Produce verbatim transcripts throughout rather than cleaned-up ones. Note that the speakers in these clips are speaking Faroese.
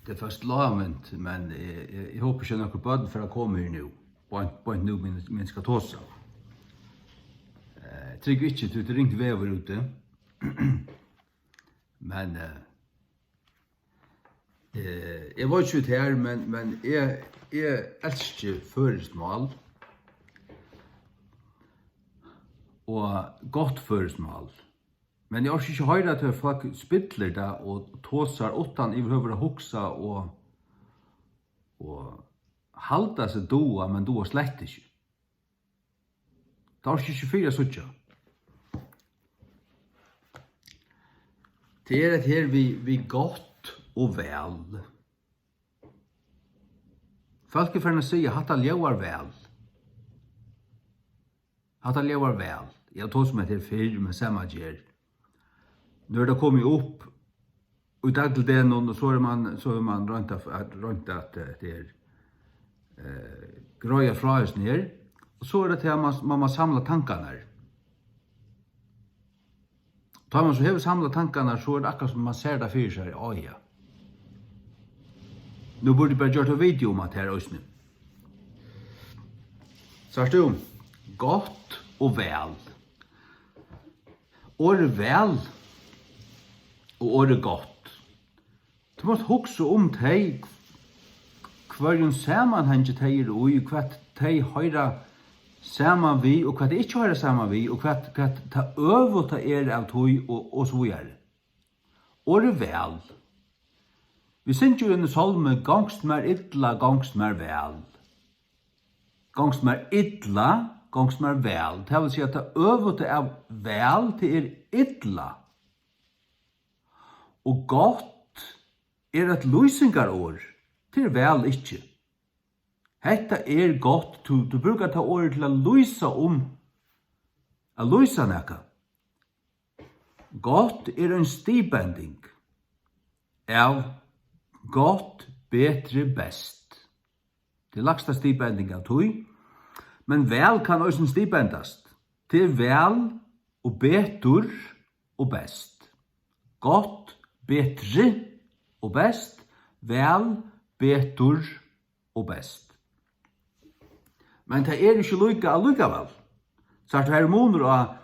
Tað er fast lágmynt, men eg, eg, eg hopi ikki, at nøkur børn fara at koma her nú. Beint, beint nú, meðan, meðan eg skal tosa. Eh, trúgvi ikki, tí tað er ringt veður úti. Men, eh, eh, eg veit ikki við tær, men, men eg, eg elski føroyskt mál. Og gott føroyskt mál. Men eg orki ikki hoyra, at fólk spillir tað og tosar uttan yvirhøvur at hugsa og, og halda seg duga, men duga slett ikki. Tað orki ikki fyri at síggja. Tað er hetta her við, við gott og væl. Fólk eru farin at siga, hatta ljóðar væl. Hatta ljóðar væl. Eg havi tosað um hetta her fyrr, men sama ger. Nú er tað komið upp í dagligdegnum, og so er mann, so hevur mann roynt at, at, roynt at, eh, hetta her, eh, greiða frá hesum her. Og so er tað til, at mann, mann má samla tankarnar. Tá man so hevur samlað tankarnar, so er tað akkurát sum man sær tað fyri sær, áh ja. Nú burdi eg bara gjørt eitt video um hatta her eisini. Sært tú? Gott og væl. Orðið væl og orðið gott. Tú mást hugsa um tey, hvørjum samanhangi tey eru í, hvat tey hoyra saman við, og hvat tey ikki hoyra saman við, og hvat, hvat tað øvuta er av tí, og, og so víðari. Orðið væl. Vit syngja í einum sálmi, "Gongst mær illa, gongst mær væl." Gongst mær illa, gongst mær væl. Tað vil siga, at tað øvuta av væl, tað er illa. Og gott er eitt lýsingarorð. Tað er væl ikki. Hetta er gott, tú, tú brúkar tað orðið til at lýsa um, at lýsa nakað. Gott er ein stigbending av gott, betri, best. Tað er lægsta stigbending av tí, men væl kann eisini stigbendast. Tað er væl og betur og best. Gott, betri og best, væl, betur og best. Men tað er ikki líka allíkavæl. Sært tú, har er munur á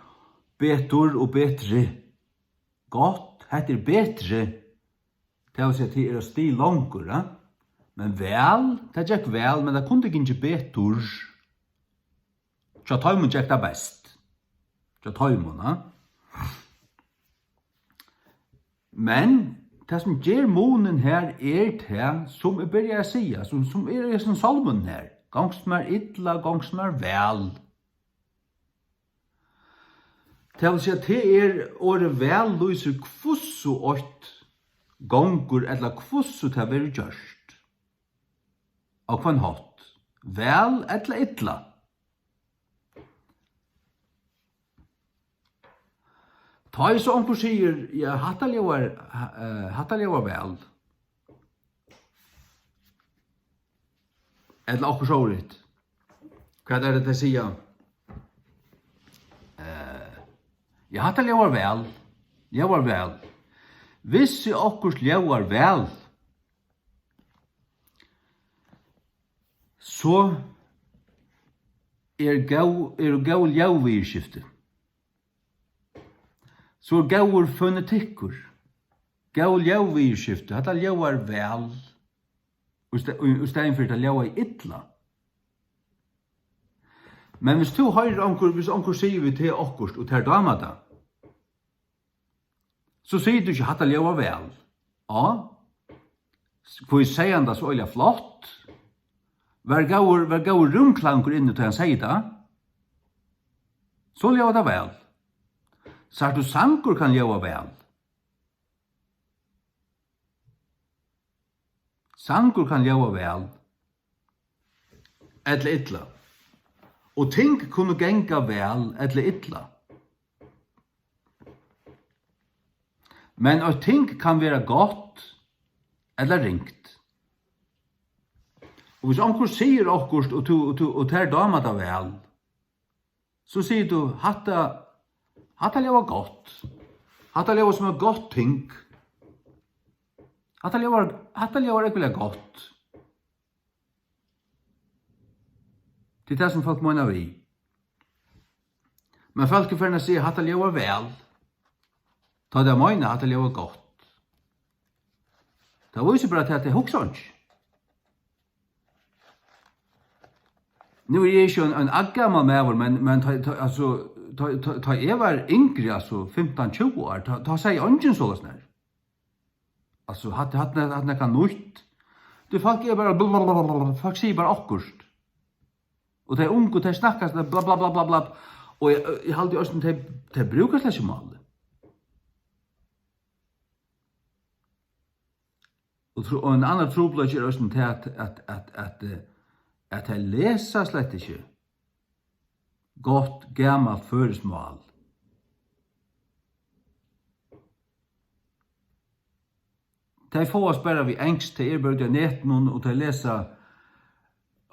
betur og betri. Gott, hetta er betri. Tað vil siga, tað er eitt stig longur, ja? Men væl, tað gekk væl, men tað kundi gingið betur. Hjá teimum gekk tað best. Hjá teimum, ja? Men tað, sum ger munin her, er tað, sum eg byrjaði at siga, sum, sum er í hesum sálminum her. Gongst mær illa, gongst mær væl. Tað vil siga, tað er, orðið væl lýsir, hvussu eitt gongur, ella hvussu tað verður gjørt. Á hvønn hátt? Væl ella illa? Tá ið so onkur sigur, "Ja, hatta ljóðar, ha-, eh, hatta ljóðar væl." Ella okkurt sovorðið. Hvat er tað, tey siga? Eh, "Ja, hatta ljóðar væl. Ljóðar væl." Hvis okkurt ljóðar væl, so er góð, eru góð ljóðviðurskifti. So er góður fonetikkur. Góð ljóðviðurskifti, hatta ljóðar væl. Í sta-, í, í staðin fyri, tað ljóðaði illa. Men hvis tú hoyrir onkur, hvis onkur sigur við teg okkurt, og tær dámar tað, so sigur tú ikki, "Hatta ljóðar væl." Á, hví segði hann tað so øgiliga flott? Var góður, var góður rúmklangur inni, tá hann segði tað? So ljóðar tað væl. Sært tú, sangur kann ljóða væl. Sangur kann ljóða væl ella illa. Og ting kunnu ganga væl ella illa. Men eitt ting kann vera gott ella ringt. Og hvis onkur sigur okkurt, og tú, og tú, og tær dámar tað væl, so sigur tú, "Hatta, hatta ljóðar gott. Hatta ljóðar sum eitt gott ting." Hatta ljóðar, hatta ljóðar ógvuliga gott. Tað er tað, sum fólk meina við. Men fólk eru farin at siga, "Hatta ljóðar væl." Tá tey meina, "Hatta ljóðar gott." Tað vísir bara til, at tey hugsa einki. Nú eri eg ikki ein, ein eldgamal maður, men, men tá, tá, altso, tá, tá, tá eg var yngri, altso fimtan, tjúgu ár, tá, tá segði eingin soleiðis nær. Altso, hatta, hatta, hatta er nakað nýtt. Tí fólk er bara blablabla, fólk siga bara okkurt. Og tey ungu, tey snakka sånn blablabla. Og eg, eg haldi eisini, tey, tey brúka slett ikki málið. Og tru-, og ein annar trupulleiki er eisini tað, at, at, at, at, eh, at tey lesa slett ikki gott, gamalt føroyskt mál. Tey fáast bara við enskt, tey eru bara úti á netinum, og tey lesa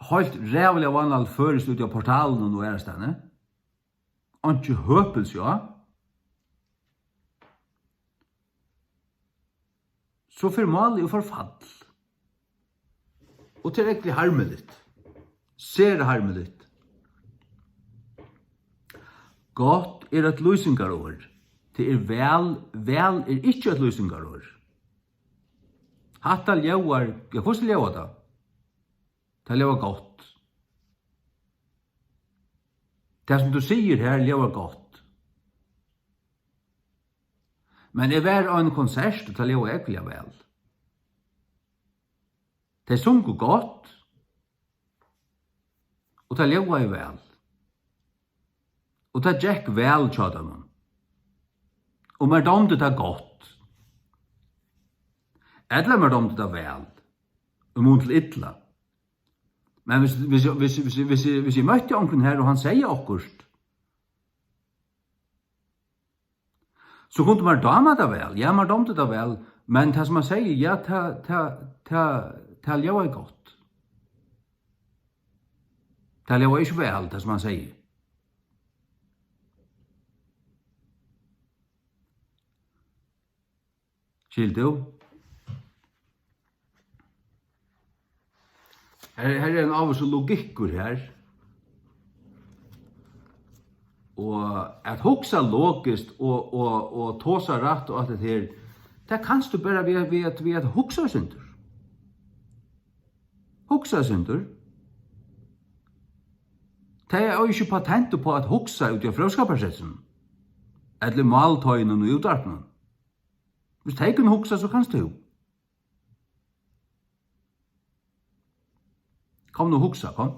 heilt ræðuliga vánaligt føroyskt úti á portalunum og aðrastaðni. Einki høpi, ja. So fer málið í forfall. Og tað er ógvuliga harmiligt. Sera harmiligt. Gott er eitt lýsingarorð. Tað er væl, væl er ikki eitt lýsingarorð. Hatta ljóðar, ja, hvussu ljóðar tað? Tað ljóðar gott. Tað, sum tú sigur her, ljóðar gott. Men eg var á einum konsert, og tað ljóðaði ógvuliga væl. Tey sungu gott, og tað ljóðaði væl. Og tað gekk væl hjá teimum. Og mær dámdi tað gott. Ella mær dámdi tað væl. Í mun til illa. Men hvis, hvis, hvis, hvis, hvis, hvis eg møtti onkrum her, og hann segði okkurt, so kundi mær dáma tað væl. Ja, mær dámdi tað væl. Men tað, sum hann segði, ja, tað, tað, tað, tað ljóðaði gott. Tað ljóðaði ikki væl, tað, sum hann segði. Skilur tú? Her, her er ein ávísur logikkur her. Og at hugsa logiskt og, og, og tosa rætt og alt det her, tað kanst tú bara við, við, at, við at hugsa eitt sindur. Hugsa eitt sindur. Tey eiga ikki patent upp á at hugsa úti á fróðskaparsetrinum, ella í máltoyinum og útvarpinum. Hvis tey kunnu hugsa, so kanst tú. Kom nú, hugsa, kom.